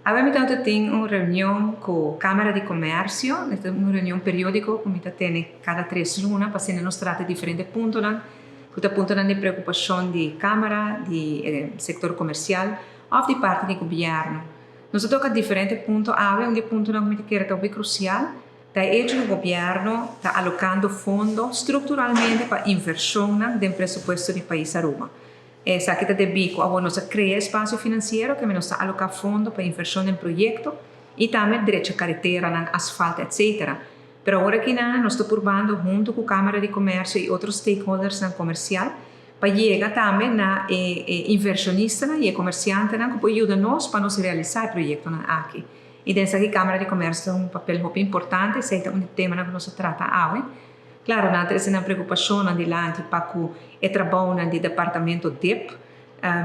Awe mi tabata tin un reunion ku Kámara di Komèrsio. E ta un reunion periódiko ku mi ta tene kada tres luna pa asina nos trata diferente puntonan ku ta puntonan di preokupashon di Kámara, di e sektor komersial òf di parti di gobièrnu. Nos a toka diferente punto awe. Un di e puntonan ku mi ta kere ta hopi krusial ta e echo ku gobièrnu ta alokando fondo strukturalmente pa invershonnan den presupuesto di pais Aruba. Esaki ta debí ku awor nos a krea espasio finansiero kende nos ta aloká fondo pa invershon den proyekto i tambe drecha kareteranan, asfalt etc. Pero awor akinan nos ta purbando huntu ku Kámara di Komèrsio i otro stakeholdersnan komersial pa yega tambe na e e invershonistanan i e komersiantenan ku por yuda nos pa nos realisá e proyektonan aki. I den esaki Kámara di Komèrsio ta un papel hopi importante, esei ta un di temanan ku nos a trata awe. Claro, nan ta trece nan preocupacionnan dilanti pa cu e trabounan di departamento dip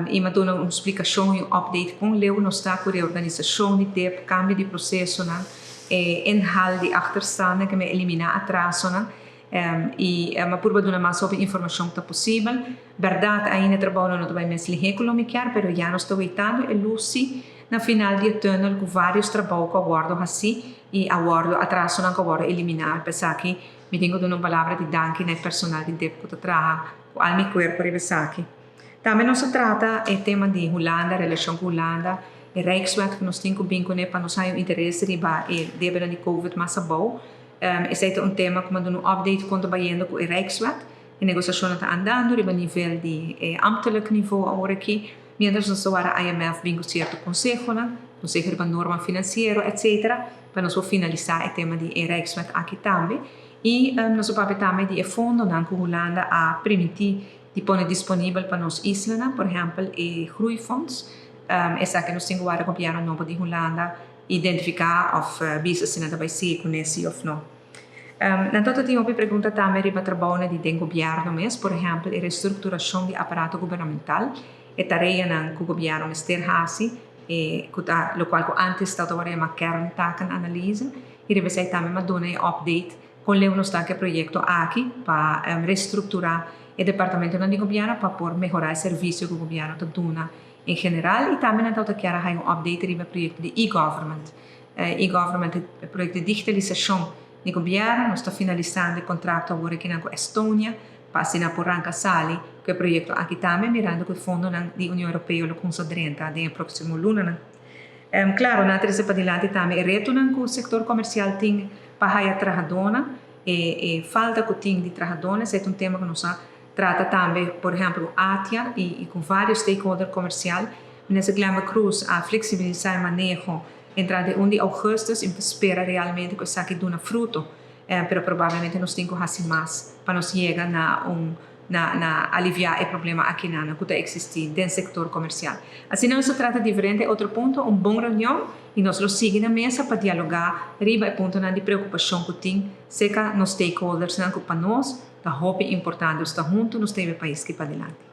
y mi a duna un splicacion y un update con leu nos ta cu reorganisacion di dip, cambio di procesonan, e inhaal di achterstanden cu mi elimina atrasonan y mi a purba duna mas hopi informacion cu ta posibel. Berdad ainda e trabounan no ta bay mes lihe cu lo mi kier pero ya nos ta weitando e luz si na final di e tunnel cu varios trabou cu a wordo haci y a wordo atrasonan cu a wordo elimina. P'esaki mi tin cu duna un palabra di danki na e personal di dip cu ta traha cu al mi cuerpo riba esaki. Tambe nos a trata e tema di Hulanda, relacion cu Hulanda, e Rijkswet cu nos tin cu bin cune pa nos haya un interes riba e debenan di covid mas abou. Esey ta un tema cu mi a duna un update con ta bayendo cu e Rijkswet. E negociacionnan ta andando riba nivel di e ambtelijk niveau awor aki, mientras nos ta wara IMF bin cu cierto consehonan, conseho riba norma financiero etc. Pa nos por finalisa e tema di e Rijkswet aki tambe. Y nos a papia tambe di e fondonan cu Hulanda a primiti di pone disponibel pa nos islanan, por ehempel e Groeifonds. Esaki nos tin cu wara gobierno nobo di Hulanda identifica of bisa si nan ta bay sigui cune si of no. Nan tabata tin hopi pregunta tambe riba trabounan di den gobièrnu mes, por ehèmpel e restrukturashon di aparato gubernamental, e tareanan ku gobièrnu mester hasi, e ku ta lokual ku ántes tabata wòrdu yamá kerntakenanalyse, i riba esei tambe mi a duna e update kon leu nos ta ku e proyekto aki pa restrukturá e departamentonan di gobièrnu pa por mehorá e servisio ku gobièrnu ta duna en general i tambe nan tabata kier a haña un update riba e proyekto di e-government. E-government e proyecto di digitalisacion di gobierno. Nos ta finalisando e contrato awor akinan cu Estonia pa asina por ranca sali cu e proyecto aki tambe mirando cu e fondonan di Union Europeo lo cunsa drenta den e proximo lunanan. Claro, nan a trece padilanti tambe e retonan cu sector comercial tin pa haya trahadonan, e e falta cu tin di trahadonan. Esey ta un tema cu nos a trata tambe por ehempel cu ATIA y cu varios stakeholder comercial. Minister Glenbert Croes a flexibilisa e maneho Entrante un di augustus y mi ta spera realmente cu esaki duna fruto, pero probablemente nos tin cu haci mas pa nos yega na un na na alivia e problema akinan cu ta existi den sector comercial. Asina nos ta trata diferente otro punto, un bon reunion y nos lo sigui na mesa pa dialoga riba e puntonan di preocupacion cu tin cerca nos stakeholdersnan cu pa nos ta hopi importante nos ta hunto nos ta hiba e pais aki padilanti.